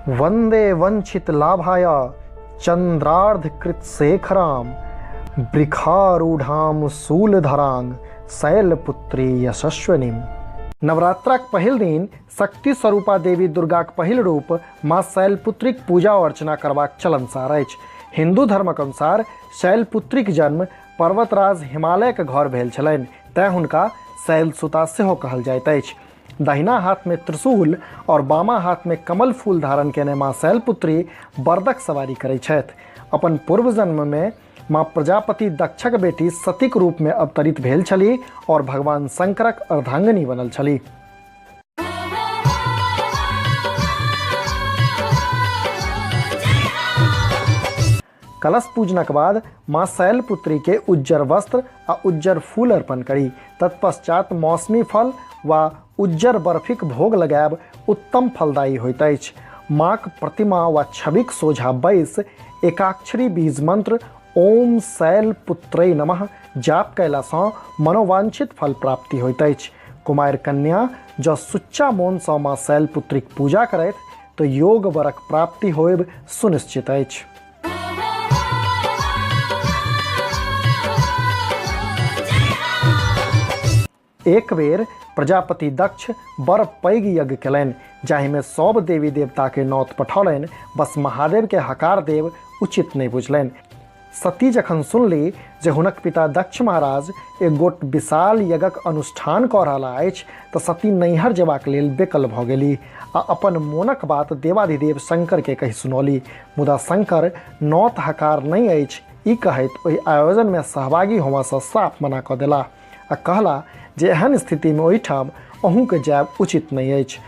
वंदे वंचित लाभाय चंद्रार्धकृत शेखराम वृखारूढ़ाम शूलधरांग शैलपुत्री यशस्विनीम। नवरात्राक पहिल दिन शक्ति स्वरूपा देवी दुर्गाक पहिल रूप माँ शैलपुत्रीक पूजा अर्चना करबाक चलनसार अछि। हिंदू धर्मक अनुसार शैलपुत्रीक जन्म पर्वतराज हिमालयक घर भेल छलनि, तें हुनका शैलसुता सेहो कहल जाइत अछि। दाहिना हाथ में त्रिशूल और बामा हाथ में कमल फूल धारण केने माँ शैलपुत्री बरदक सवारी करै छथि। अपन पूर्व जन्म में माँ प्रजापति दक्षक बेटी सतीक रूप में अवतरित भेल छली और भगवान शंकरक अर्धांगिनी बनल छली। कलश पूजनक बाद माँ शैलपुत्री के उज्जर वस्त्र आ उज्जर फूल अर्पण करी। तत्पश्चात मौसमी फल वा उज्जर बर्फीक भोग लगायब उत्तम फलदायी होइत अछि। माँक प्रतिमा वा छविक सोझा बैस एकाक्षरी बीज मंत्र ओम शैलपुत्रै नमः जाप कयलासँ मनोवांछित फल प्राप्ति होइत अछि। कुमारि कन्या जँ सुच्चा मोनसँ माँ शैलपुत्रीक पूजा करथि तऽ योग वरक प्राप्ति होयब सुनिश्चित अछि। एक बेर प्रजापति दक्ष बड़ पैघ यज्ञ केलनि, जाहिमे सब देवी देवता के नौत पठौलनि, बस महादेव के हकार देव उचित नहि बुझलनि। सती जखन सुनली जे हुनक पिता दक्ष महाराज एक गोट विशाल यज्ञक अनुष्ठान कऽ रहला अछि तऽ सती नैहर जेबाक लेल बेकल भऽ गेली आ अपन मोनक बात देवाधिदेव शंकर के कहि सुनौली। मुदा शंकर नौत हकार नहि अछि ई कहैत ओहि आयोजन में सहभागी होमऽसँ साफ मना कऽ देला आ कहला जे एहन स्थिति में ओहिठाम अहूँके जायब उचित नहि अछि।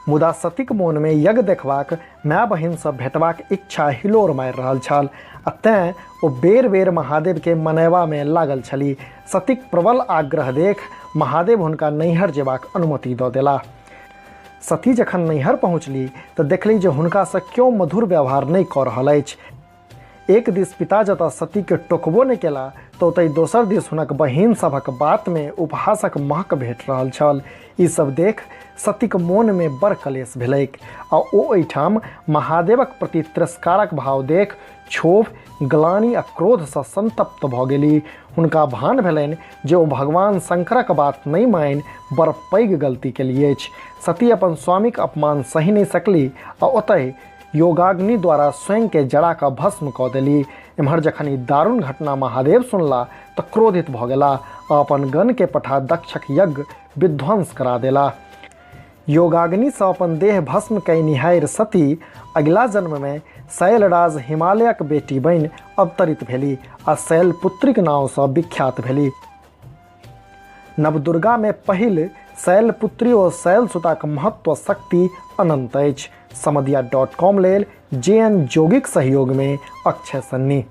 मुदा सतीक मोनमे यज्ञ देखबाक, माय बहिनसँ भेटबाक इच्छा हिलोर मारि रहल छल आ तेँ ओ बेर बेर महादेवके मनयबामे लागल छली। सतीक प्रबल आग्रह देख महादेव हुनका नैहर जेबाक अनुमति दऽ देला। सती जखन नैहर पहुँचली तऽ देखली जे हुनकासँ क्यो मधुर व्यवहार नहि कऽ रहल अछि। एक दिस पिता जतऽ सती के टोकबो नहि केला तऽ ओतहि दोसर दिस हुनक बहिन सभक बात में उपहासक महक भेट रहल छल। ई सब देख सतीक मोन में बड़ कलेश भेलैक आ ओ एहिठाम महादेवक प्रति तिरस्कारक भाव देख क्षोभ, ग्लानि आ क्रोधसँ संतप्त भऽ गेली। हुनका भान भेलनि जे ओ भगवान शंकरक बात नहि मानि बड़ पैघ गलती केली अछि। सती अपन स्वामीक अपमान सहि नहि सकली आ ओतहि योगाग्नि द्वारा स्वयं के जरा कऽ भस्म कऽ देली। एम्हर जखन ई दारुण घटना महादेव सुनला तऽ क्रोधित भऽ गेला आ अपन गण के पठा दक्षक यज्ञ विध्वंस करा देला। योगाग्निसँ अपन देह भस्म कयनिहारि सती अगिला जन्ममे शैलराज हिमालयक बेटी बनि अवतरित भेली आ शैलपुत्रीक नामसँ विख्यात भेली। नवदुर्गा में पहिल शैलपुत्री और शैलसुताक महत्व शक्ति अनंत अछि। समदिया.com लेल JN जोगीक सहयोग में अक्षय सन्नी।